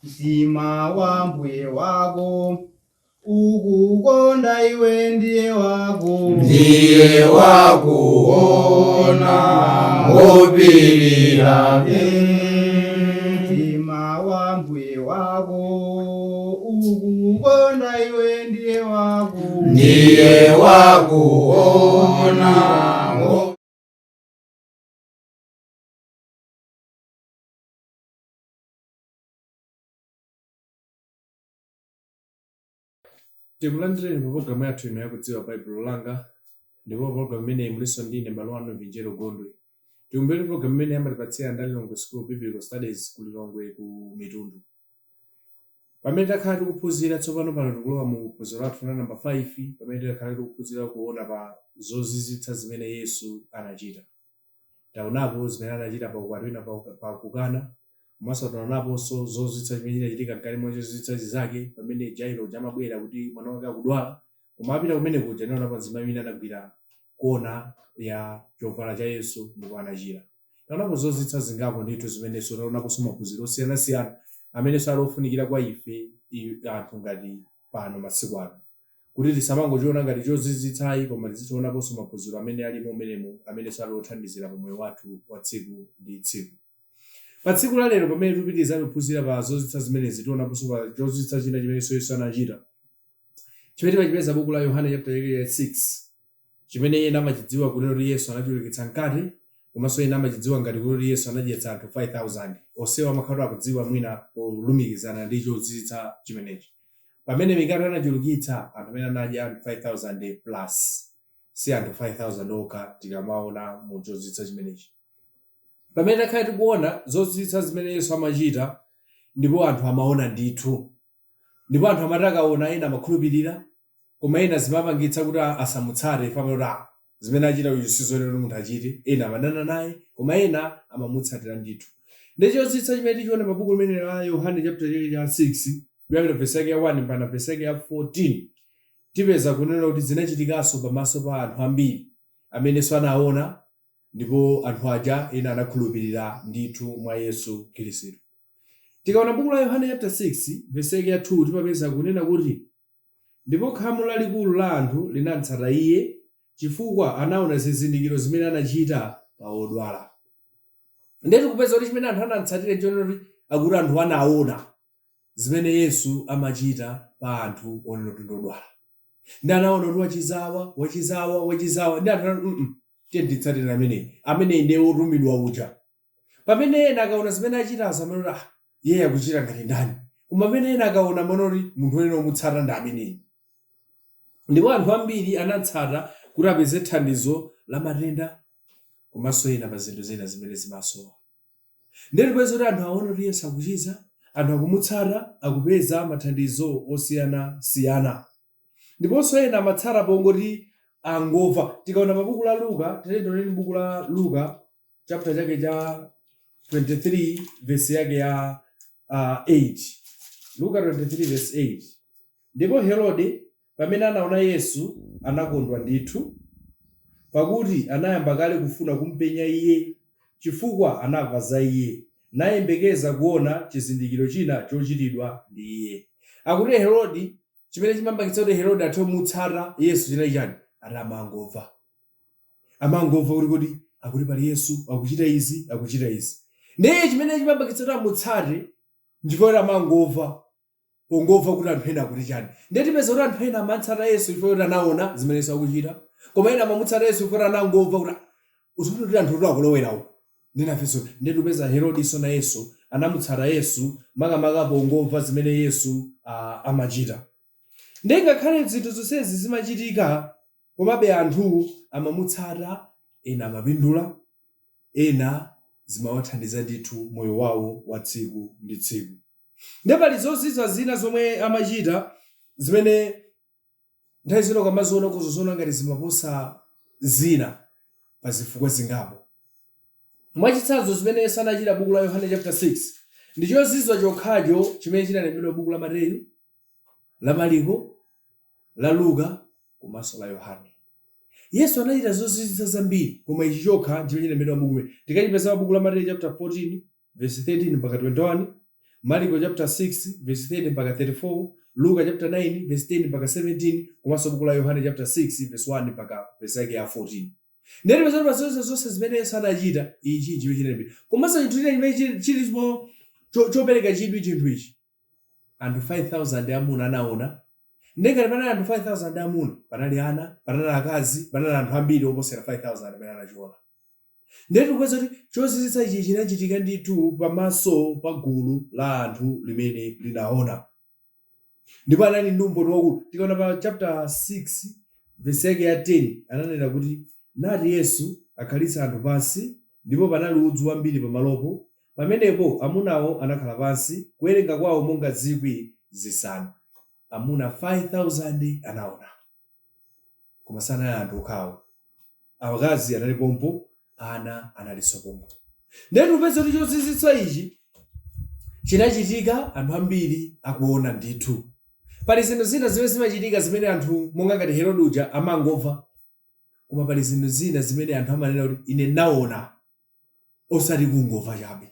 Mtima wa mbuye wako ukukonda iwe ndiye wako Ndiye wakuona ngopirira. Mtima wa mbuye wako ukukonda iwe ndiye wako Ndiye wakuona. Tikulandireni pa pologalamu yathu ino yakudziwa Baibulo Langa, ndipo pologalamu imeneyi mulinso ndine m'bale wanu Vinjero Gondwe. Tikumbukire pologalamu imeneyi amatipatsira ndi Lilongwe School of Biblical Studies ku Lilongwe ku Mitundu. Pamene takhala tikuphunzira, tsopano pano tikulowa mu phunziro lathu la namba 5 pamene takhala tikuphunzira kuona pa zozizwitsa zimene Yesu anachita. Taonapo zimene anachita pa ukwati wina pa ku Kana, komanso taonaponso zozizwitsa chimene chinachitika mkati mwa chozizwitsa zake pamene Jairo uja amabwera kuti mwana wake akudwala, koma apita kumene kuja tinaonapo mzimayi wina anagwira kona ya chovala cha Yesu ndipo anachira. Taonapo zozizwitsa zingapo ndithu zimenenso taonaponso maphunziro osiyanasiyana amenenso ali ofunikira kwa ife anthu ngati pano masiku ano. Kuti tisamangochiona ngati chozizwitsa ayi koma tizionaponso maphunziro amene alimo mmenemo amenenso ali othandizira pa moyo wathu wa tsiku ndi tsiku. Pa tsiku la lero pamene tikupitirizabe kuphunzira pa zozizwitsa zimenezi tionaponso pa chozizwitsa china chimenenso Yesu anachita chimene timachipeza buku la Yohane chapter chake cha 6 chimene ena amachidziwa kunena kuti Yesu anachulukitsa mkate komanso ena amachidziwa ngati kuti Yesu anadyetsa anthu 5000. Onsewa amakhala kuti akudziwa mwina polumikizana ndi chozizwitsa chimenechi. Pamene mikate anachulukitsa, anthu amene anadya ndi 5,000 plus, si anthu 5,000 okha tikamaona mu chozizwitsa chimenechi. Pamene takhala tikuona zozizwitsa zimene Yesu amachita ndipo anthu amaona ndithu. Ndipo anthu amati akaona ena amakhulupirira koma ena zimapangitsa kuti asamutsate chifukwa amati ah zimene achita uyu sizoyenera kuti munthu achite. Ena amadana naye koma ena amamutsatira ndithu. Ndiye chozizwitsa chimene tichione pa buku limeneli la Yohane chapter chake cha 6 kuyambira vesi yake ya 1 mpaka vesi yake ya 14 tipeza kunena kuti zinachitikanso pamaso pa anthu ambiri amenenso anaona ndipo anthu aja ena anakhulupirira ndithu mwa Yesu Khristu. Tikaona buku la Yohane chapter 6 vesi yake ya 2 timapeza kunena kuti ndipo khamu lalikulu la anthu linamtsata iye chifukwa anaona zizindikiro zimene anachita pa odwala. Ndiye tikupeza kuti chimene anthu anamtsatira nchonena kuti akuti anthu anaona zimene Yesu amachita pa anthu onena kuti ndi odwala. Ndi anaona kuti wachiza awa, wachiza awa, wachiza awa. Ndi anthu anati, mm tiye titsatire ameneyi. Ameneyi ndiye wotumidwa uja. Pamene ena akaona zimene achitazo amanena kuti, ah, iyeyo akuchita ngati ndani? Koma pamene ena akaona amanena kuti munthu woyenera kumutsata ndi ameneyi. Ndipo anthu ambiri anatsata kuti apeze thandizo la matenda komanso ena pa zinthu zina zimene zimasowa. Ndiye tikupeza kuti anthu aona kuti Yesu akuchiza, anthu akumutsata, akupeza mathandizo osiyanasiyana. Ndiponso ena amatsata pongoti angomva. Tikaona pa buku la Luka, tiyeni tioneni buku la Luka chapter chake cha 23 verse yake ya 8. Luka 23 verse 8. Ndipo Herode pamene anaona Yesu anakondwa ndithu, pakuti anayamba kale kufuna kumpenya Iye, chifukwa anamva za Iye, nayembekeza kuona chizindikiro china chochitidwa ndi Iye. Akuti Herode, chimene chimapangitsa kuti Herode athe kumutsata Yesu chinali chani? Ati amangomva. Amangomva kuti kodi akuti pali Yesu akuchita izi, akuchita izi. Ndiye chimene chimapangitsa kuti amutsate nchifukwa kuti amangomva. Pongomva kuti anthu ena akuti chani. Ndiye tipeza kuti anthu ena amatsata Yesu chifukwa choti anaona zimene Yesu akuchita, koma ena amamutsata Yesu chifukwa choti anangomva kuti ah, uziona kuti anthu akulowera uku. Ndiye nafenso ndiye tikupeza Herodinso nayenso anamutsata Yesu makamaka pongomva zimene Yesu amachita. Ndiye ngakhale zinthu zonsezi zimachitika, komabe anthu amamutsata, ena amapindula, ena zimawathandiza ndithu moyo wawo wa tsiku ndi tsiku. Ndiye pali zozizwa zina zomwe amachita zimene nthawi zina ukamaziona ukuziona ngati zimaposa zina pa zifukwa zingapo. Mwachitsanzo zimene Yesu anachita buku la Yohane chapter 6 ndi chozizwa chokhacho chimene chinalembedwa buku la Mateyu, la Maliko, la Luka komanso la Yohane. Yesu anachita zozizwitsa zambiri koma ichi chokha nchimene chinalembedwa m'buku limene. Tikachipeza pa buku la Mateyu chapter 14 verse 13 mpaka 21, Marko chapter 6 verse 30 mpaka 34, Luka chapter 9 verse 10 mpaka 17, komanso buku la Yohane chapter 6 verse 1 mpaka verse yake ya 14. Ndiye tipeza pa zonse zonse zimene Yesu anachita, ichi chimene chinalembedwa. Komanso chinthu china chimene chilipo chopereka chidwi chinthu ichi, anthu 5000 amuna anaona. Ndiye ngati panali anthu 5000 amuna, panali ana, panali akazi, panali anthu ambiri oposera 5000 amene anachiona. Ndiye tikupeza kuti chozizwitsa ichi chinachitika ndithu pamaso pa gulu la anthu limene linaona. Ndipo anali ndi umboni waukulu. Tikaona pa chapter 6 vesi yake ya 10 ananena kuti, Nati Yesu, Akhalitse anthu pansi, ndipo panali udzu wambiri pamalopo. Pamenepo amunawo anakhala pansi, kuwerenga kwawo monga 5,000. Amuna 5,000 anaona. Koma sanali anthu okhawo. Akazi anali pompo, ana analinso pompo. Ndiye tikupeza kuti chozizwitsa ichi chinachitika anthu ambiri akuona ndithu. Pali zinthu zina zimene zimachitika zimene anthu monga ngati Herode uja amangomva, koma pali zinthu zina zimene anthu amanena kuti ine ndinaona osati kungomva chabe.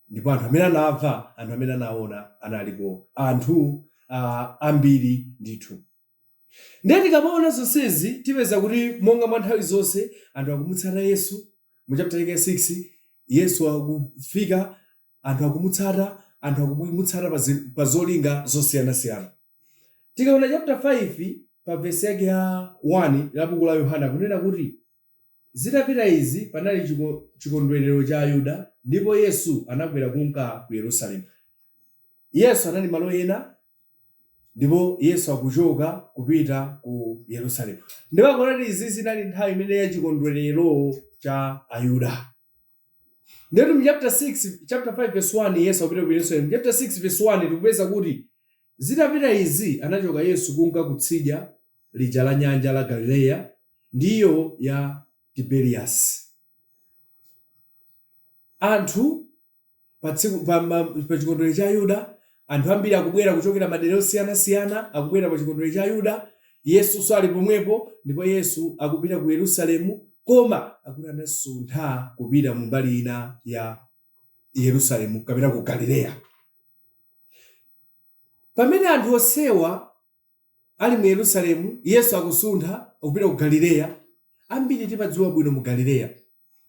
Ndipo anthu amene anamva, anthu amene anaona analipo anthu ambiri ndithu. Ndiye tikamaona zonsezi tipeza kuti monga mwa nthawi zonse anthu akumutsata Yesu. Mu chapter chake 6 Yesu akufika, anthu akumutsata, anthu akumutsata pa zolinga zosiyanasiyana. Tikaona chapter 5 pa vesi yake ya 1 la buku la Yohane akunena kuti zitapita izi panali chikondwerero cha Ayuda, ndipo Yesu anakwera kunka ku Yerusalemu. Yesu anali malo ena ndipo Yesu akuchoka kupita ku Yerusalemu. Ndipo akuti izi zinali nthawi imene ya chikondwerero cha Ayuda. Ndiyetu mu chapter 6, chapter 5 verse 1 Yesu akupita ku Yerusalemu. Chapter 6 verse 1 tikupeza kuti zitapita izi anachoka Yesu kunka kutsidya lija la nyanja la Galileya, ndiyo ya Tiberiasi. Anthu pa tsiku pa, ma, pa chikondwerero cha Ayuda, anthu ambiri akubwera kuchokera madera osiyanasiyana, akubwera pa chikondwerero cha Ayuda. Yesunso ali pomwepo, ndipo Yesu akupita ku Yerusalemu, koma akuti anasuntha kupita mu mbali ina ya Yerusalemu kapena ku Galileya. Pamene anthu onsewa ali mu Yerusalemu, Yesu akusuntha akupita ku Galileya. Ambiri timadziwa bwino mu Galileya.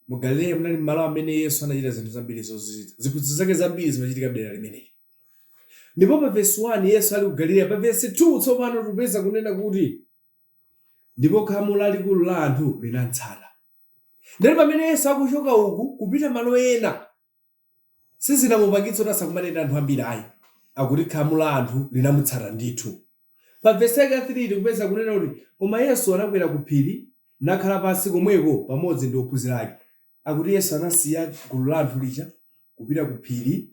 Mu Galileya munali malo amene Yesu anachita zinthu zambiri zozizwitsa. Ziphunzitso zake zambiri zimachitika m'dera limeneli. Ndipo pa vesi 1 Yesu ali ku Galileya, pa vesi 2 tsopano tikupeza kunena kuti ndipo khamu lalikulu la anthu linamtsata. Ndipo pamene Yesu akuchoka uku kupita malo ena, Sizinamupangitse kuti asakumane ndi anthu ambiri ayi. Akuti khamu la anthu linamutsata ndithu. Pa vesi yake ya 3 tikupeza kunena kuti koma Yesu anakwera ku phiri nakhala pansi komweko pamodzi ndi ophunzira ake. Akuti Yesu anasiya gulu la anthu lija kupita ku phiri,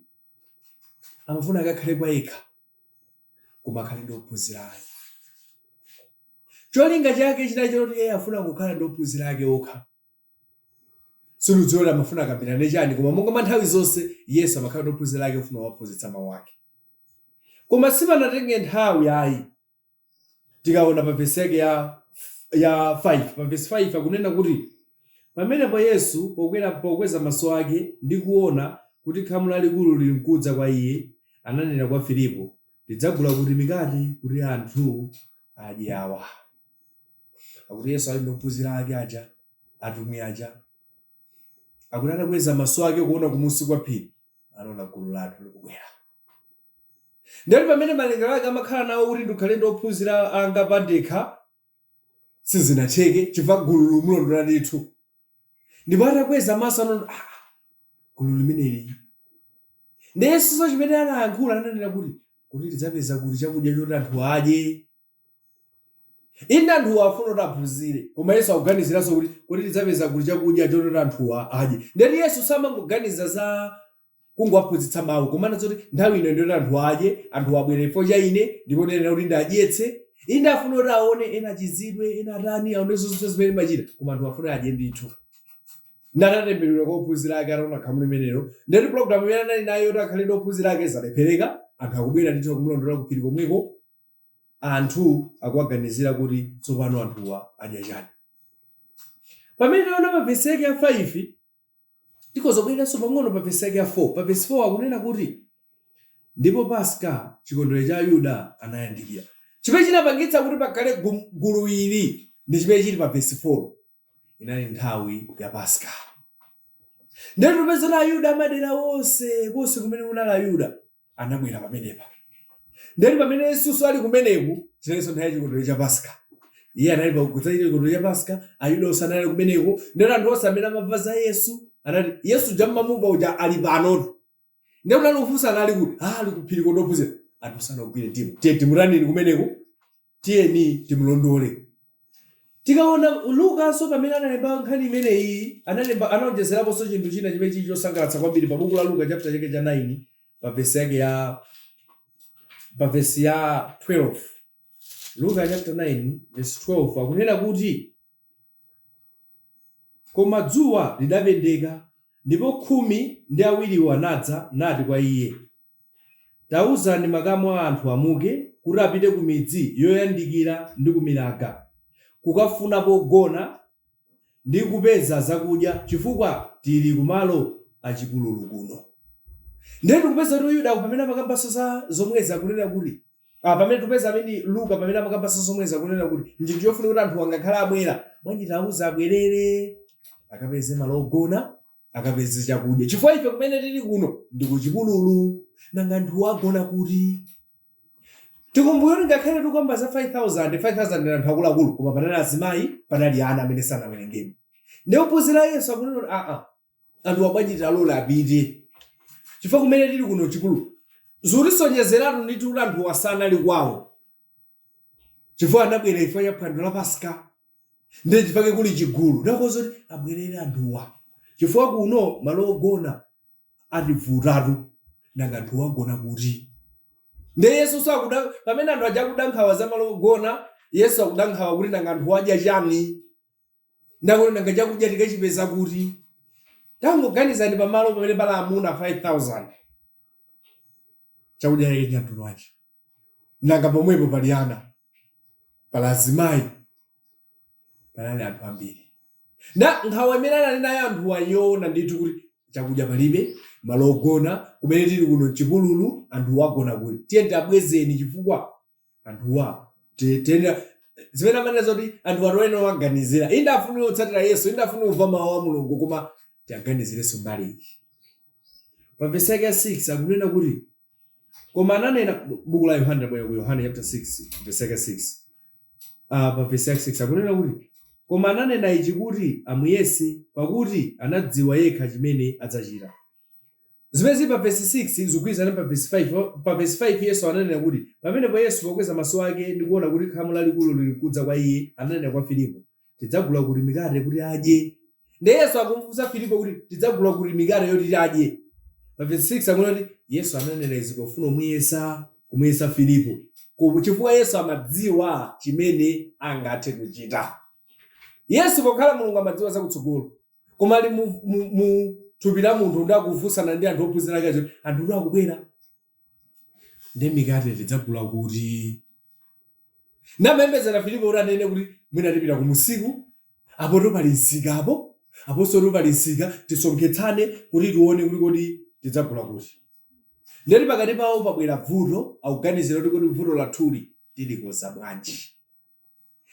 amafuna akakhale kwa yekha koma akhale ndi ophunzira ake. Cholinga chake chinali choti iye afuna kukhala ndi ophunzira ake okha. Sitikudziwa kuti amafuna akambirane chani, koma monga mwa nthawi zonse, Yesu amakhala ndi ophunzira ake kufuna kuwaphunzitsa mawu ake. Koma sipanatenge nthawi ayi. Tikaona pa vesi yake ya 5, pa vesi 5 akunena kuti pamenepo Yesu pokweza maso ake ndi kuona kuti khamu lalikulu lili nkudza kwa iye, ananena kwa Filipo, Tidzagula kuti mikate kuti anthu adye awa? Akuti Yesu ali ndi ophunzira ake aja, atumwi aja, akuti atakweza maso ake kuona kumusi kwa phiri, anaona gulu la anthu likubwera. Ndiyoti pamene malingaliro ake amakhala nawo kuti ndikhale ndi ophunzira anga pandekha, sizinatheke chifukwa gulu likumulondola ndithu. Ndipo atakweza maso anaona, ah, gulu limeneli. Ndi Yesunso chimene anayankhula ananena kuti tidzapeza kuti chakudya choti anthu adye. Inde anthuwa afuna kuti aphunzire, koma Yesu akuganiziranso kuti tidzapeza kuti chakudya choti anthuwa adye. Ndiyeti Yesu samangoganiza za kungowaphunzitsa mawu, koma anadziwa kuti nthawi ino ndiyoti anthu adye, anthu abwera chifukwa cha ine, ndipo ndiyenera kuti ndiadyetse. Inde afuna kuti aone, ena achizidwe, ena atani, aone zonse zimene ndimachita, koma anthu afuna adye ndithu. Anatembenukira kwa ophunzira ake ataona khamu limenelo. Ndiyeti pulogalamu imene anali nayo yoti akhale ndi ophunzira ake zalephereka, anthu akubwera ndithu akumulondola kuphiri komweko. Anthu akuwaganizira kuti tsopano anthuwa adya chani. Pamene taona pa vesi yake ya 5, tikhoza kubwereranso pang'ono pa vesi yake ya 4. Pa vesi 4 akunena kuti, Ndipo Paska, chikondwerero cha Ayuda, anayandikira. Chimene chinapangitsa kuti pakhale gulu ili ndi chimene chili pa vesi 4. Inali nthawi ya Paska. Ndiye tipeza kuti Ayuda amadera onse, konse kumene kunali Ayuda, anabwera pamenepa. Ndiye pamene Yesunso ali kumeneku, chinalinso nthawi ya chikondwerero cha Paska. Iye anali pa kudzachita chikondwerero cha Paska, Ayuda onse anali kumeneko. Ndiye anthu onse amene amamva za Yesu, anati, Yesu uja mmamumva uja ali panotu. Ndiye kunali kufunsana ali kuti, ah, ali kuphiri ndi ophunzira. Anthu sanagwire mtima. Tiye timutanini kumeneko, tiyeni timulondole. Tikaona Lukanso pamene analemba nkhani imeneyi, analemba anaonjezeraponso chinthu china chimene chili chosangalatsa kwambiri pa buku la Luka chapter chake cha 9 pa vesi yake ya pa vesi ya 12. Luka chapter 9 verse 12 akunena kuti koma dzuwa lidapendeka, ndipo 12wo anadza nati kwa iye, Tauzani makamu a anthu amuke, kuti apite ku midzi yoyandikira ndi ku milaga, kukafuna pogona ndi kupeza zakudya, chifukwa tili kumalo achipululu kuno. Ndiye tikupeza kuti Yuda pamene amakambanso za zomwezi akunena kuti Ah, pamene tupeza amene Luka pamene amakambanso zomwezi akunena kuti nchinthu chofunika kuti anthu angakhale abwera, bwanji tauza abwerere akapeze malo ogona, akapeze chakudya, chifukwa ife kumene tili kuno ndi kuchipululu. Nanga anthu agona kuti? Tikumbukire kuti ngakhale tikukamba za 5000, 5000 ndi anthu akuluakulu, koma panali azimayi, panali ana amene sanawerengedwe. Ndiye ophunzira Yesu akunena kuti aa, anthu bwanji tialole apite, chifukwa kumene tili kuno chipululu. Zikutisonyezeratu ndithu kuti anthuwa sanali kwawo, chifukwa anabwera chifukwa cha phwando la Paska. Ndiye chifukwa kuli chigulu, ndakonza kuti abwerere anthuwa, chifukwa kuno malo ogona ativutatu. Nanga anthuwa agona kuti? Ndiye Yesu sakuda pamene anthu aja akuda nkhawa za malo ogona, Yesu akuda nkhawa kuti nanga anthuwa adya chani, ndakuti nanga chakudya tikachipeza kuti? Tangoganizani, pamalo pamene pali amuna 5000, chakudya chake chamtundu wanji? Nanga pomwepo pali ana, pali azimayi, panali anthu ambiri. Na nkhawa imene anali nayo anthuwa yoona ndithu kuti chakudya palibe, malo ogona, kumene tili kuno mchipululu, anthuwa agona kuti? Tiye tabwezeni, chifukwa anthuwa tiyenera zimene amanena zoti anthu atoyenera waganizira. Inde afuna kutsatira Yesu, inde afuna kumva mawu a Mulungu, koma tiaganizirenso mbali iyi. Pa vesi yake ya 6 akunena kuti koma ananena, buku la Yohane, tabwera ku Yohane chapter 6 vesi yake 6. Pa vesi yake 6 akunena kuti koma ananena ichi kuti amuyese, pakuti anadziwa yekha chimene adzachita. Zimene zili pa vesi 6 zikugwirizana pa vesi 5. Pa vesi 5 Yesu ananena kuti pamenepo Yesu pokweza maso ake ndi kuona kuti khamu lalikulu lili kudza kwa iye, ananena kwa Filipo, tidzagula kuti mikate kuti adye? Ndiye Yesu akumfunsa Filipo kuti tidzagula kuti mikate yoti adye? Pa vesi 6 akunena kuti Yesu ananena izi pofuna kumuyesa Filipo, chifukwa Yesu amadziwa chimene angathe kuchita. Yesu pokhala Mulungu amadziwa zakutsogolo, koma ali mu thupi la munthu ndi akufunsana ndi anthu ophunzira ake acho, anthu akubwera ndi mikate tidzagula kuti? Namayembekezera Filipo kuti anene kuti mwina tipita ku musiku, apo pali msika, apo aponso pali msika, tisonkhetsane kuti tione kuti kodi tidzagula kuti. Ndeti pakati pawo pabwera vuto, akuganizira kuti kodi vuto lathuli tilikoza bwanji?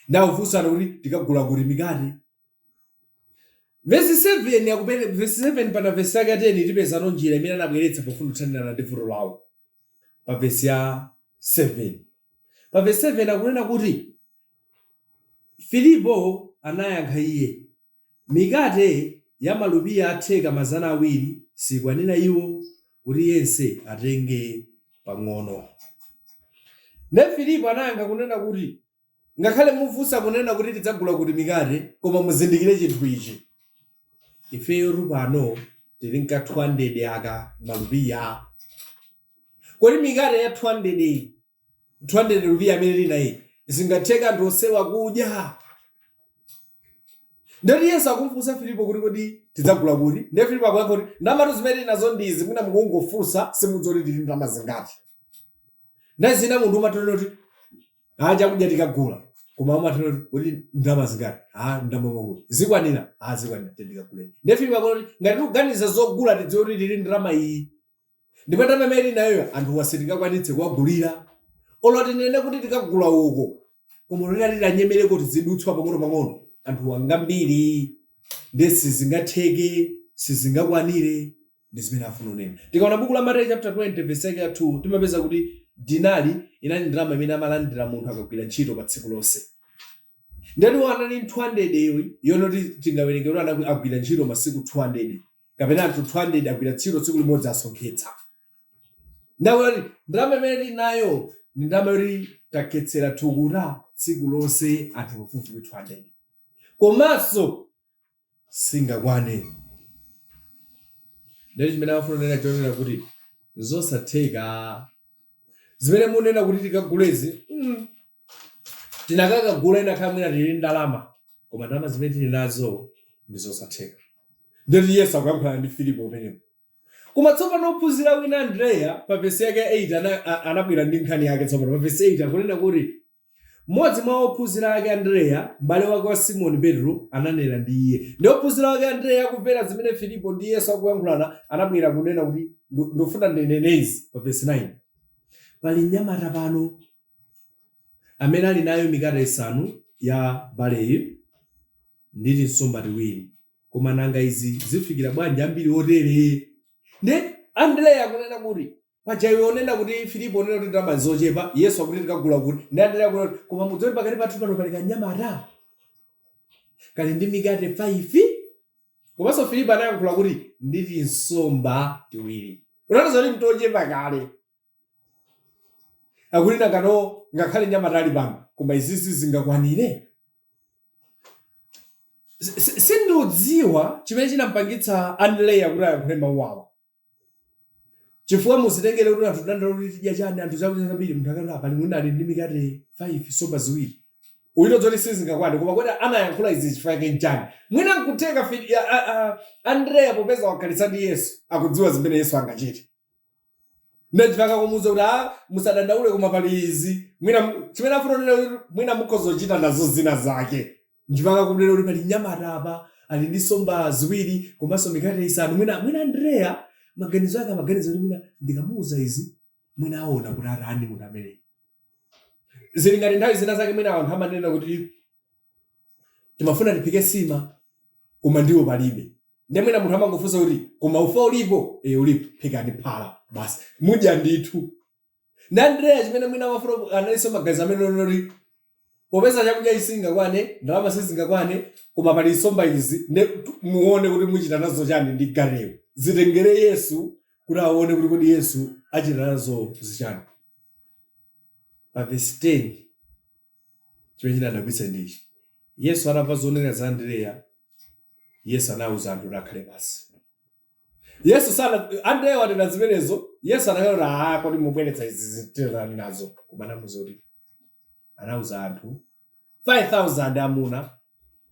Ndakufunsana kuti tikagula kuti mikate? Vesi 7 akupere vesi 7 pana vesi yake ya 10 tipezano njira imene anabweretsa pofuna kuthanirana ndi vuto lawo. Pa vesi ya 7. Pa vesi 7 akunena kuti Filipo anayankha iye, mikate ya malupiya atheka 200 sikwanira iwo kuti yense atenge pang'ono. Ndiye Filipo anayankha kunena kuti ngakhale mufunsa kunena kuti tidzagula kuti mikate, koma muzindikire chinthu ichi, ifeyo pano tili nka 200 aka malupiya. Kodi mikate ya 200 iyi, 200 lupiya amene tili nayi, zingatheka anthu onsewa kudya? Ndeti Yesu akumfunsa Filipo kuti kodi tidzagula kuti? Ndiye Filipo akuyankha kuti ndalama zimene tili nazo ndi izi, mwina mukungofunsa simudziwa kuti tili ndalama zingati. Ndazina munthu umatonera kuti ah, chakudya tikagula, koma umatonera kuti kodi ndalama zingati? Ah, ndalama makuti zikwanira? Ah, zikwanira, tikagule. Ndiye Filipo akuti ngati tikuganiza zogula tidziwe kuti tili ndalama iyi. Ndipo ndalama imene tili nayoyo anthuwa sitingakwanitse kuwagulira. Olo tinene kuti tikagula uko, koma olo titanyemereko tizidutswa pang'onopang'ono, anthuwa ngambiri ndiye sizingatheke, sizingakwanire. Ndi zimene afuna kunena. Tikaona buku la Mateyu chapter 20 verse yake ya 2, timapeza kuti dinari inali ndalama imene amalandira munthu akagwira ntchito pa tsiku lonse. Ndiyeti iwo anali 200 iyo yonoti tingawerenge kuti agwira ntchito masiku 200 kapena anthu 200 agwira ntchito tsiku limodzi asonkhetsa. Ndakuti ndalama imene tili nayo ndi ndalama yoti takhetsera thukuta tsiku lonse anthu pafupifupi 200. Komanso singakwane. Ndiye chimene amafuna kunena chonena kuti zosatheka. Zimene munena kuti tikagulezi, tinakakagula inakhala mwina tili ndi ndalama, koma ndalama zimene tili nazo ndi zosatheka. Ndiye Yesu akuyankhulana ndi Filipo pamenepo. Koma tsopano ophunzira wina Andreya pa vesi yake ya 8 anabwera ndi nkhani yake tsopano pa vesi 8 akunena kuti mmodzi mwa ophunzira ake Andreya, m'bale wake wa Simoni Petro, ananena ndi iye. Ndi ophunzira wake Andreya akumvera zimene Filipo ndi Yesu akuyankhulana, anabwera kunena kuti ndikufuna ndinene izi pa vesi 9. Pali mnyamata pano amene ali nayo mikate isanu ya baleyi ndi tinsomba tiwiri. Koma nanga izi zifikira bwanji ambiri otere? Nde Andreya akunena kuti, paja iwe unena kuti Filipo unena kuti ndalama nzochepa, Yesu akuti tikagula kuti? Nde Andreya akunena kuti, koma mudziwe kuti pakati pathu pano pali kanyamata kali ndi mikate 5 komanso Filipo anayankhula kuti ndi tinsomba tiwiri. Kutanthauza kuti ntochepa kale. Akuti nangano ngakhale nyamata ali pano, koma izizi zingakwanire? Sindiudziwa chimene chinampangitsa Andreya kuti ayankhule mawu awa. Chifukwa muzitengere kuti anthu dandaula kuti tidya chani, anthu zakudya zambiri, munthu akati "Ah, pali mwina ali ndi mikate 5 nsomba ziwiri. Uyito zoti sizingakwane, koma kodi anayankhula izi chifukwa chake nchani? Mwina nkutheka Andreya popeza wakhalitsa ndi Yesu, akudziwa zimene Yesu angachite. Ndachifukwa kumuuza kuti a musadandaule koma pali izi mwina chimene afuna kunena kuti mwina mukhoza kuchita nazo zina zake. Nchifukwa kunena kuti pali mnyamata apa ali ndi nsomba ziwiri komanso mikate isanu mwina mwina Andreya maganizo ake amaganiza kuti mwina ndikamuuza izi mwina aona kuti atani munthu ameneyi. Zili ngati nthawi zina zake mwina anthu amanena kuti timafuna tiphike nsima koma ndiwo palibe. Ndiye mwina munthu amangofunsa kuti koma ufa ulipo? Eh ulipo. Phikani phala basi. Mudya ndithu. Ndi Andreya chimene mwina amafuna analinso maganizo amene onena kuti popeza chakudya ichi singakwane, ndalama sizingakwane, koma pali nsomba izi nde muone kuti muchita nazo chani ndi mkatewo. Zitengere Yesu kuti aone kuti kodi Yesu achita nazo zichani. Pa vesi 10 chimene chinadabwitsa ndi ichi. Yesu atamva zonena za Andreya, Yesu anauza anthu kuti akhale pansi. Yesu sana Andreya wanena zimenezo, Yesu anakana kuti ah kodi mubweretsa izi zitani nazo. Koma anamuuza kuti anauza anthu 5000 amuna,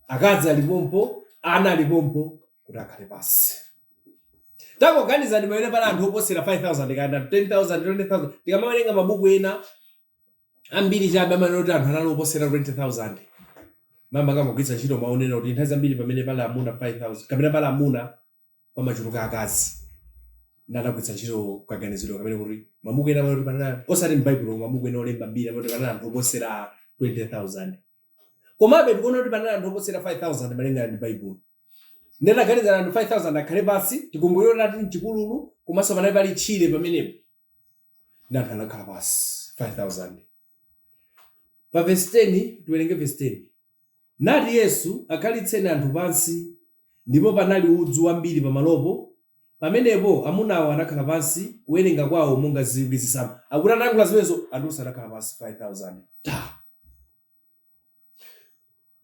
akazi alipompo, ana alipompo kuti akhale pansi. Tangoganizani pamene pali anthu oposera 5000 kaya 10,000, 20,000 tikamawerenga mabuku ena ambiri chabe amanena kuti anthu anali oposera 20,000. Mama akamagwiritsa ntchito mawu onena kuti nthawi zambiri pamene pali amuna 5,000 kapena pali amuna pamachuluka akazi. Ndi anagwiritsa ntchito kaganizidwe kamene kuti mabuku ena amanena kuti panali osati m'Baibulo koma mabuku ena olemba mbiri amati panali anthu oposera 20,000. Komabe tikuona kuti panali anthu oposera 5,000 malingana ndi Baibulo. Ndiye taganizani anthu 5,000 akhale pansi, tikumbukire kuti anali m'chipululu komanso panali pali tchire pamenepo. Ndi anthu anakhala pansi 5000. Pa vesi 10, tiwerenge vesi 10. Nati Yesu, Akhalitseni anthu pansi. Ndipo panali udzu wambiri pamalopo. Pamenepo amunawo anakhala pansi, kuwerenga kwawo monga 5,000. Akuti atayankhula zimenezo, anthu onse anakhala pansi 5,000. Ta!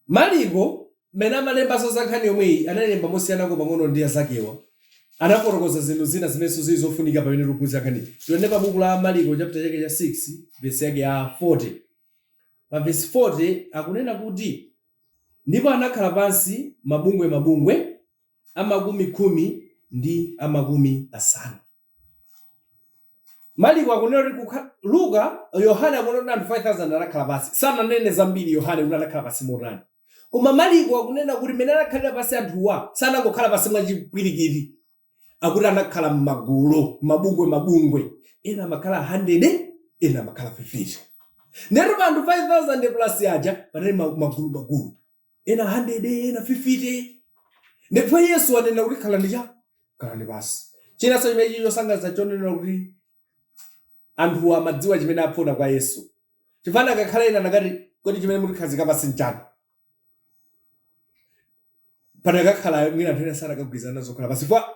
Maliko, mmene amalembanso za nkhani yomweyi, analemba mosiyanako pang'ono ndi anzakewa. Anafotokoza zinthu zina zimenenso zili zofunika pamene tikuphunzira nkhaniyi. Tione pa buku la Maliko chaputala chake cha 6 vesi yake ya 40. Pa vesi 40 akunena kuti, Ndipo anakhala pansi mabungwemabungwe, a makumi khumi ndi a makumi asanu. Maliko akunena kuti Luka, Yohane akunena kuti anthu 5,000 anakhala pansi. Sananene zambiri Yohane kuti anakhala pansi motani. Koma Maliko akunena kuti mmene anakhalira pansi anthuwa, sanangokhala pansi mwachipwirikiti. Akuti anakhala m'magulu, mabungwe mabungwe. Ena amakhala 100, ena amakhala 50. Ndero pa anthu 5000 plus aja panali magulu magulu. Ena 100, ena 50. Ndipo Yesu anena kuti khalani cha khalani pasi. Chinanso chimene chosangalatsa chonena kuti anthu amadziwa chimene afuna kwa Yesu. Chifukwa akakhala ena nakati, "Kodi chimene mutikhazika pasi nchani?" Panakakhala mwina anthu ena sanakagwirizana nazo kukhala pasi. Chifukwa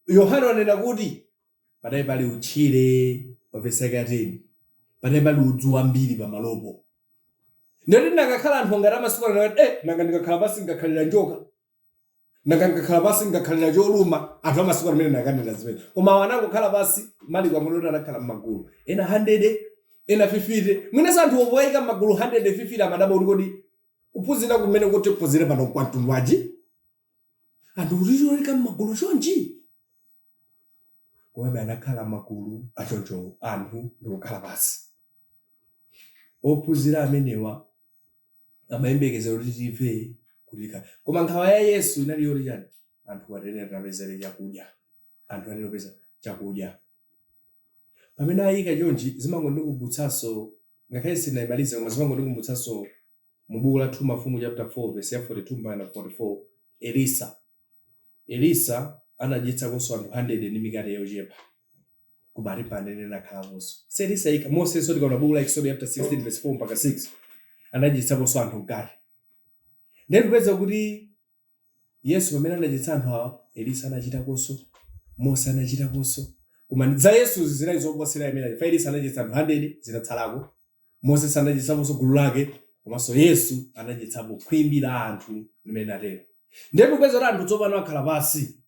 Yohana anena kuti panali pali utchire pa vesi yake ya 10, panali pali udzu wambiri pamalopo. Ndoti nakakhala anthu ngati amasiku ano nakati, "Nanga ndikakhala pasi ngakhalira njoka, nanga ngakhala pasi ngakhalira choluma." Anthu amasiku amene nakanena zimene, koma awo anangokhala pasi. Maliko akunena anakhala m'magulu, ena 100, ena 50. Mwinanso anthu opoyika m'magulu 150 amadabwa kuti, kodi kuphunzira kumene kuti kuphunzire pano kwa mtundu wanji, anthu kuti choyika m'magulu chonchi? Komabe anakhala m'magulu achoncho anthu ndikukhala pasi. Ophunzira amenewa amayembekezera kuti timve kutika, koma nkhawa ya Yesu inali yoti chani? Anthu atenera tapezere chakudya, anthu atenera kupeza chakudya. Pamene ayika chonchi, zimangondikumbutsanso, ngakhale sinayimalize, koma zimangondikumbutsanso mu buku la 2 Mafumu chapter 4 verse ya 42 mpaka 44. Elisa anadyetsakonso anthu 100 ndi mikate yochepa, koma ali panene nakhalaponso. Si Elisa yekha, Mosenso, tikaona buku la Exodus chapter 16 verse 4 mpaka 6, anadyetsaponso anthu mkate. Ndiye tipeza kuti Yesu pamene anadyetsa anthu awa, Elisa anachitakonso, Mose anachitakonso, koma za Yesu zinali zoposera imene fa Elisa anadyetsa anthu 100 zitatsalako, Mose anadyetsaponso gulu lake, komanso Yesu anadyetsapo khwimbi la anthu limene natero. Ndiye tikupeza kuti anthu tsopano akhala pasi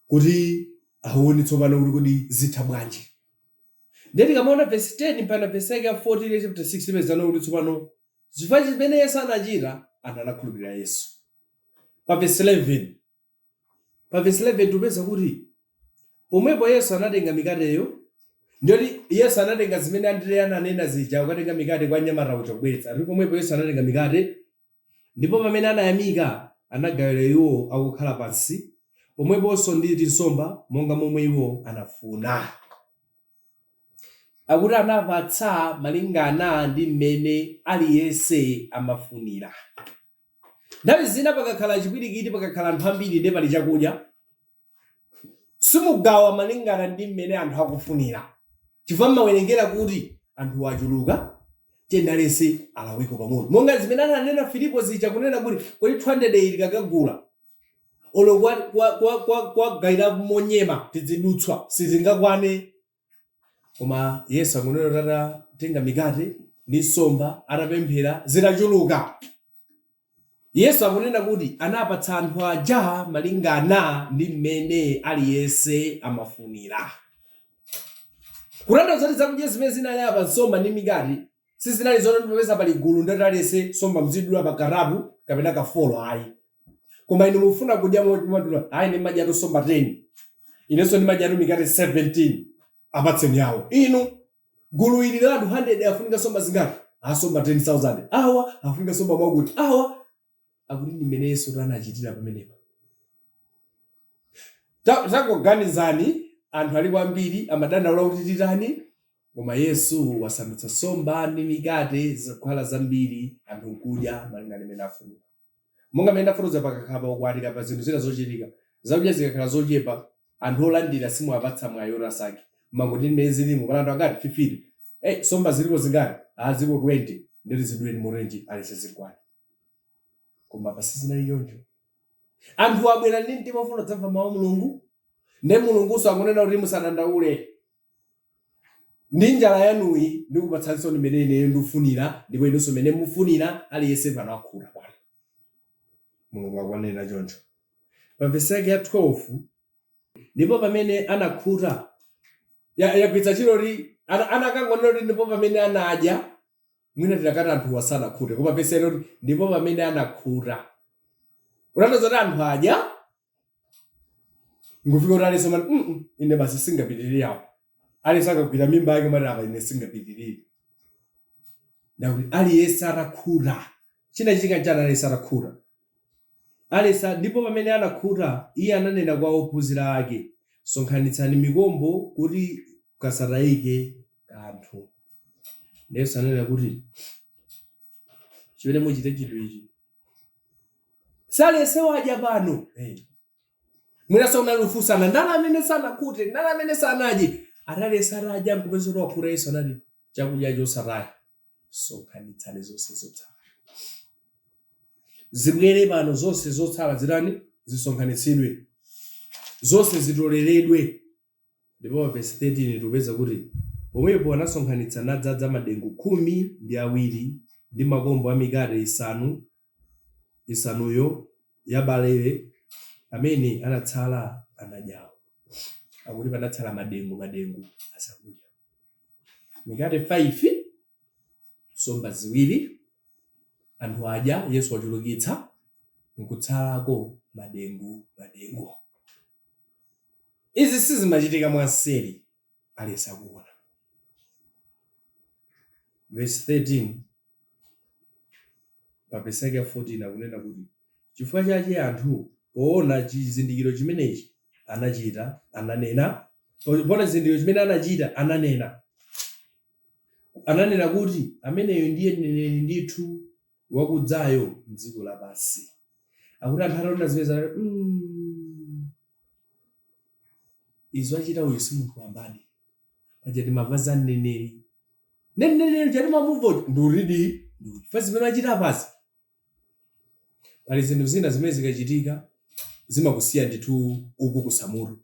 kuti aone tsopano kuti kodi zitha bwanji. Ndiye tikamaona verse 10 mpaka verse yake ya 14 ya chapter 6, tipezano kuti tsopano chifukwa chimene Yesu anachita, anthu anakhulupirira Yesu. Pa verse 11, pa verse 11 tikupeza kuti pomwepo Yesu anatenga mikateyo. Ndiyoti Yesu anatenga zimene Andreya ananena zija, kukatenga mikate kwa mnyamata uja kubweretsa. Ati pomwepo Yesu anatenga mikate, ndipo pamene anayamika, anagawira iwo akukhala pansi, pomweponso ndi tinsomba monga momwe iwo anafuna. Akuti anapatsa malingana ndi mmene aliyense amafunira. Nthawi zina pakakhala chipwirikiti, pakakhala anthu ambiri, ndiye pali chakudya, simugawa malingana ndi mmene anthu akufunira, chifukwa mmawerengera kuti anthu achuluka, tiyeni aliyense alaweko pang'ono, monga zimene ananena Filipo zija, kunena kuti, "Kodi 200 iyi tikakagula, olo kwagayira monyema tidzidutswa, sizingakwane." Koma Yesu akunena kuti atatenga mikate ndi nsomba, atapemphera, zitachuluka. Yesu akunena kuti anapatsa anthu aja malingana ndi mmene aliyense amafunira, kutanthauza kuti zakudya zimene zinali apa, nsomba ndi mikate, sizinali zoti popeza pali gulu ndati aliyense nsomba mzidula pa katatu kapena ka four, ayi. Koma inu mufuna kudya momadula, ayi, ndimadyatu nsomba 10, inenso ndimadyatu mikate 17, apatseni yawo. Inu gulu ili la anthu 100 afunika nsomba zingati? Asomba 10,000 awa afunika nsomba mwakuti awa. Akuti ndi mmene Yesu anachitira pamenepa. Tangoganizani, anthu alipo ambiri, amadandaula kuti titani, koma Yesu wasandutsa nsomba ndi mikate zikukhala zambiri, anthu nkudya malingana ndi mmene afunira. Monga mmene ndafotokoza, pakakhala paukwati kapa zinthu zina zochitika, zakudya zikakhala zochepa, anthu olandira simuwapatsa mwayi oti asankhe. Mangoti mmene zilimo, pali anthu angati? 50. Nsomba zilipo zingati? Ah, zilipo 20. Ndeti ziduleni morenji, aliyense zigwane. Koma apa sizinali choncho. Anthu abwera ndi mtima ofuna kudzamva mawu a Mulungu, nde Mulungunso akunena kuti musadandaule ndi njala yanuyi, ndikupatsanso mmene ineyo ndikufunira, ndipo inunso mmene mufunira, aliyense pano akhuta pano. Mulungu akuwanena choncho. Pa vesi yake ya 12, ndipo pamene anakhuta, yagwiritsa ntchito kuti anakangonena kuti ndipo pamene anadya, mwina tinakati anthu wasanakhute, koma vesi yake kuti ndipo pamene anakhuta, kutanthauza kuti anthu adya ngufika kuti aliyense mati, ine basi singapitirire apo." Aliyense akagwira mimba yake mati, "Apa ine singapitirire." Ndakuti aliyense atakhuta, chinachitika nchani aliyense atakhuta? Alesa ndipo pamene anakhuta, iye ananena kwa ophunzira ake, sonkhanitsani mikombo kuti kasatayike kanthu. Yesu ananena kuti chimene muchite chinthu ichi, salese wadya pano. Mwinaso unalufunsana ndani amene sanakhute, ndani amene sanadye. Atalesa atadya nkupeza kuti wakhuta, Yesu anati chakudya chosataya, sonkhanitsani zonse zotsala zibwere pano, zonse zotsala zitani, zisonkhanitsidwe, zonse zitoleredwe. Ndipo pa verse 13 tikupeza kuti pomwepo anasonkhanitsa nadzaza madengu 12 ndi makombo a mikate isanu isanuyo ya balere amene anatsala anadyawo. Akuti panatsala madengu madengu azakudya, mikate 5, nsomba 2, anthu adya, Yesu wachulukitsa, nkutsalako madengu madengu. Izi sizimachitika mwanseri, alesa kuona. Verse 13, pa verse yake ya 14 akunena kuti chifukwa chache anthu poona chizindikiro chimenechi anachita ananena, poona chizindikiro chimene anachita ananena kuti ameneyo ndiye mneneri ndithu wakudzayo mdziko lapansi. Akuti anthu ataona zimene zanati, izo achita uyu si munthu wambadi, paja timamva za mneneri, ne mneneri chatimamumva nduridi fa zimene achita pasi. Pali zinthu zina zimene zikachitika zimakusiya ndithu ukukusa mutu,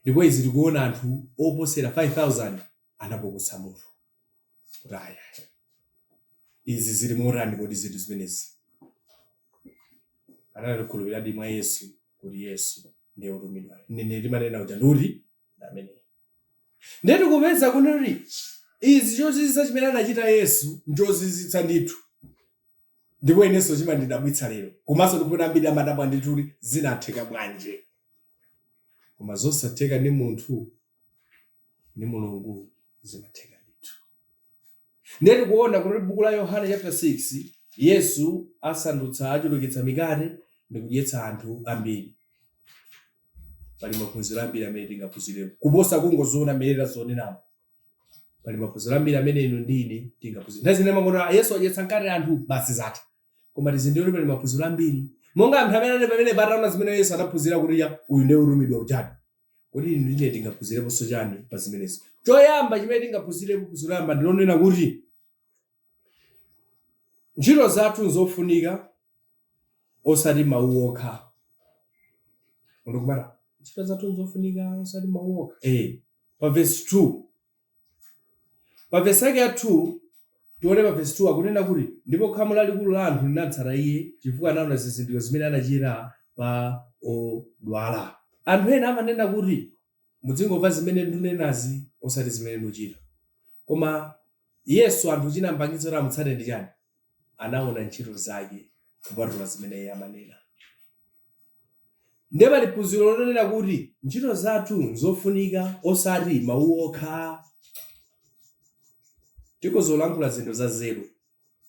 ndipo izi tikuona anthu oposera 5000 anapukusa mutu kuti aya, izi zili motani kodi zinthu zimenezi? Analikhulupiradi mwa Yesu kuti Yesu ndiye wotumidwa, mneneri timanena uja nduri amene. Ndiye tikupeza kuti izi chozizwitsa chimene anachita Yesu nchozizwitsa ndithu, ndipo inenso chimandidabwitsa lero, komanso ndikuona ambiri amadabwa ndithu kuti zinatheka bwanji. Koma zosatheka ndi munthu, ndi Mulungu zimatheka ndithu. Ndiye tikuona kuti buku la Yohane chapter 6, Yesu asandutsa, achulukitsa mikate ndi kudyetsa anthu ambiri. Pali maphunziro ambiri amene tingaphunzireko kuposa kungoziona mmene tazioneramo. Pali maphunziro ambiri amene inu ndi ine tingaphunzire. Nthawi zina mangoti Yesu adyetsa mkate anthu, basi zatha, koma tizindikire kuti pali maphunziro ambiri. Monga anthu amene ali pamene pataona zimene Yesu anaphunzira kuti ya uyu ndiye wotumidwa ujani, kodi inu ndi ine tingaphunzireponso chani pa zimenezi? Choyamba chimene tingaphunzirepo, phunziro loyamba ndilonena kuti ntchito zathu nzofunika, osati mawu okha. Ndikumata ntchito zathu nzofunika osati mawu okha. Pa verse 2, pa verse yake ya 2, tione pa verse 2 akunena kuti ndipo khamu lalikulu la anthu linatsata iye chifukwa anaona zizindikiro zimene anachita pa odwala. Anthu ena amanena kuti muzingomva zimene ndikunenazi osati zimene ndikuchita. Koma Yesu anthu chinampangitsa kuti amutsate ndi chani? Anaona ntchito zake kupatula zimene iye amanena. Ndiye pali phunziro lonena kuti ntchito zathu nzofunika osati mawu okha. Tikuzolankhula zinthu za nzeru,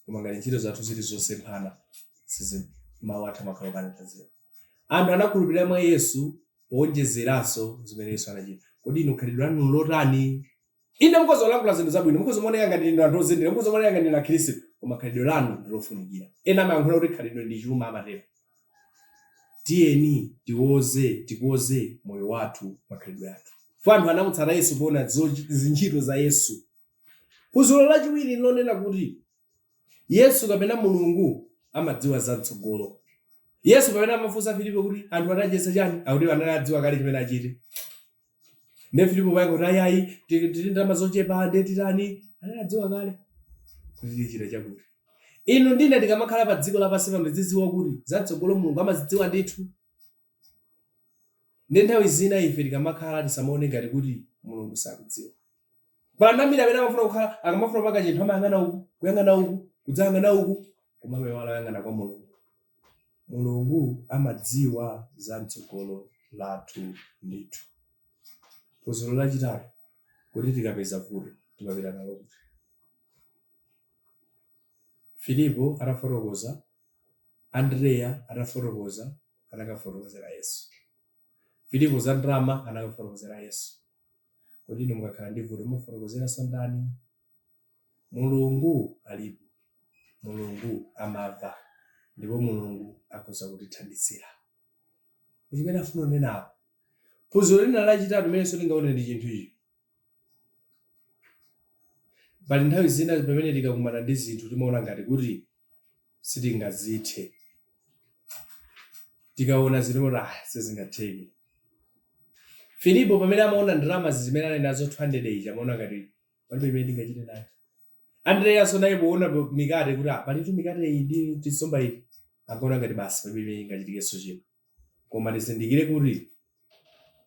koma ngati ntchito zathu zili zosemphana, sizi mawu athu amakhala opanda nzeru. Anthu anakhulupirira mwa Yesu powonjezeranso zimene Yesu anachita. Kodi inu khalidwe lanu lotani? Ine mukozolankhula zinthu zabwino, mukozomoneka ngati ndinu anthu ozindikira, mukozomoneka ngati ndinu akhristu, koma khalidwe lanu ndi lofunikira. Ena amayankhula kuti khalidwe ndi chuma, amatero. Tiyeni tiwoze tikoze moyo wathu, makhalidwe athu. Fo anthu anamutsata Yesu poona zintchito za Yesu. Phunziro lachiwiri lonena kuti Yesu kapena Mulungu amadziwa za mtsogolo. Yesu pamene amafunsa Filipo kuti anthu anadyetsa chani, akuti anali adziwa kale chimene achite. Ndiye Filipo poyankha kuti ayayi, tili ndalama zochepa, ndiye titani, anali adziwa kale kuti tichita chakuti. Inu ndine tikamakhala pa dziko lapansi pano tizidziwa kuti zamtsogolo Mulungu amazidziwa ndithu. Ndiye nthawi zina ife tikamakhala tisamaone ngati kuti Mulungu sakudziwa. Pali anthu ambiri amene amafuna kukhala, akamafuna kupanga chinthu amayang'ana uku, kuyang'ana uku, kudzayang'ana uku, koma amaiwala kuyang'ana kwa Mulungu. Mulungu amadziwa za mtsogolo lathu ndithu. Phunziro lachitatu, kuti tikapeza vuto timapita nalo kuti? Filipo atafotokoza Andreya atafotokoza, anakafotokozera Yesu. Filipo za ndalama anakafotokozera Yesu. Kodi inu mukakhala ndi vuto mufotokozeranso ndani? Mulungu alipo, Mulungu amamva, ndipo Mulungu akhoza kutithandizira. Ndi chimene afuna kunenapo. Phunziro lina lachitatu limenenso tingaone ndi chinthu ichi. Pali nthawi zina pamene tikakumana ndi zinthu timaona ngati kuti sitingazithe. Tikaona zinthu timati ah, sizingatheke. Filipo pamene amaona ndalama zimene anali nazo 200 ija, amaona ngati palibe imene ndingachite nayo. Andreyaso naye poona mikate kuti ah, palitu mikate iyi ndi tinsomba iyi, ankaona ngati basi palibe imene ingachitikenso chino. Koma tizindikire kuti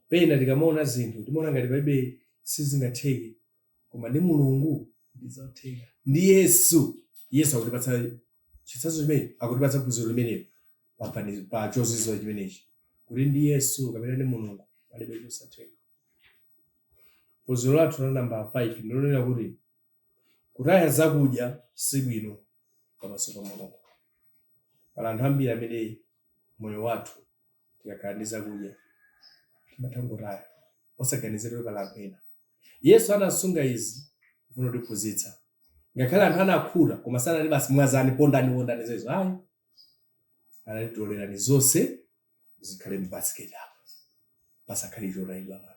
pena tikamaona zinthu timaona ngati palibe, sizingatheke, koma ndi Mulungu ndi zotheka. Ndi Yesu, Yesu akutipatsa chitsanzo chimenechi, akutipatsa phunziro limenelo pa chozizwa chimenechi, kuti ndi Yesu kapena ndi Mulungu palibe chosatheka. Phunziro lathu la namba 5 ndilonena kuti kutaya zakudya sibwino pamaso pa Mulungu. Pali anthu ambiri amene moyo wathu tikakhala ndi zakudya timatha kungotaya osaganizira kuti pali anthu ena. Yesu anasunga izi kufuna kutiphunzitsa. Ngakhale anthu anakhuta, koma sanati basi mwazani, pondani pondani zezo, ayi. Anati tolerani zonse zikhale m'basiketi apa, pasakhale chotayidwa pano.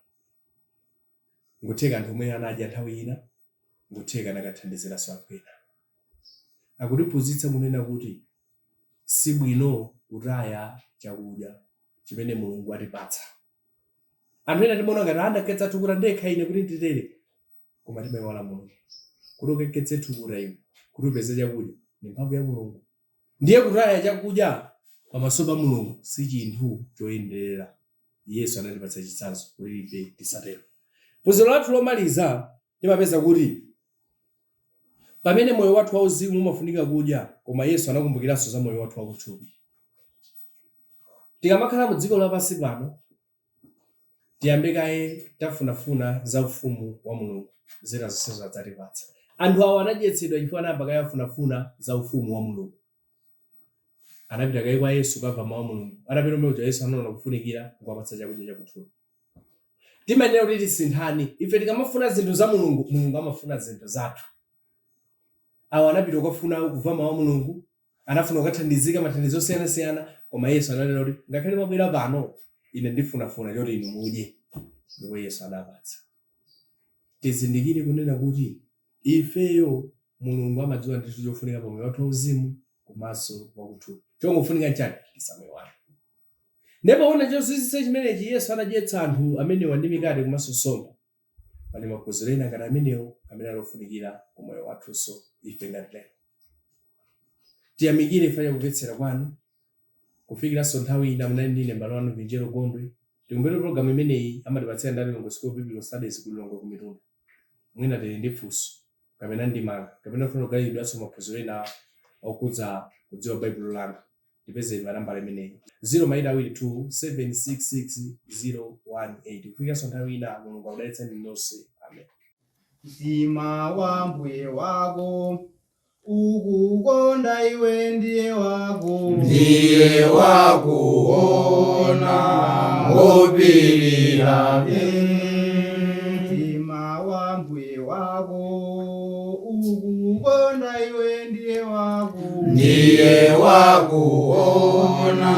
Ngutheka anthu omwe anadya nthawi ina, ngutheka anakathandiziranso anthu ena. Akutiphunzitsa kunena kuti sibwino kutaya chakudya chimene Mulungu atipatsa. Anthu ena timaona ngati andakhetsa thukuta ndekha ine kuti nditere, koma timayiwala Mulungu. Kuti ukakhetse thukuta iwe kuti upeze chakudya ndi mphamvu ya Mulungu. Ndiye kutaya chakudya pamaso pa Mulungu si chinthu choyenderera. Yesu anatipatsa chitsanzo kuti ife tisatero. Phunziro lathu lomaliza timapeza kuti pamene moyo wathu wauzimu umafunika kudya, koma Yesu anakumbukiranso za moyo wathu wakuthupi. Tikamakhala mu dziko lapansi pano, tiyambe kaye tafunafuna za ufumu wa Mulungu, zina zonsezo adzatipatsa. Anthu awa anadyetsedwa chifukwa anayamba kaye afunafuna za ufumu wa Mulungu. Anapita kaye kwa Yesu kukamva mawu a Mulungu. Atapita kumene kuja, Yesu anaona kufunikira nkuwapatsa chakudya chakuthupi. Timayenera kuti tisinthane. Ife tikamafuna zinthu za Mulungu, Mulungu amafuna zinthu zathu. Awa anapita kukafuna kumva mawu a Mulungu, anafuna kukathandizika mathandizo osiyanasiyana, koma Yesu ananena kuti ngakhale mwabwera pano, ine ndifunafuna choti inu mudye. Ndipo Yesu anapatsa. Tizindikire kunena kuti ifeyo Mulungu amadziwa ndithu chofunika pa moyo wathu wauzimu komanso wakuthupi. Chongofunika nchani? Tisamuiwale. Ndipo poona chozizwitsa chimenechi, Yesu anadyetsa anthu amenewa ndi mikate komanso nsomba. Pali maphunziro ena ngati amenewo amene ali ofunikira ku moyo wathunso ife ngati lero. Tiyamikire chifukwa cha kumvetsera kwanu. Kufikiranso nthawi ina, munali ndine m'bale wanu Vinjero Gondwe. Tikumbukire pologalamu imeneyi amatipatsira ndi a Lilongwe School of Biblical Studies ku Lilongwe ku Mitundu. Mwina tili ndi funso kapena ndemanga kapena kufuna kugawiridwanso maphunziro ena okhudza kudziwa Baibulo langa, tipezeni pa nambala imeneyi 0 maita awiri 2 7 6 6 0 1 8. Kufikiranso nthawi ina, Mulungu akudalitseni nonse. Amen. Mtima wa mbuye wako ukukonda iwe ndiye wako. Ndiye wakuona ngopirira. Mtima wa mbuye wako ukukonda iwe ndiye wako. Ndiye wakuona.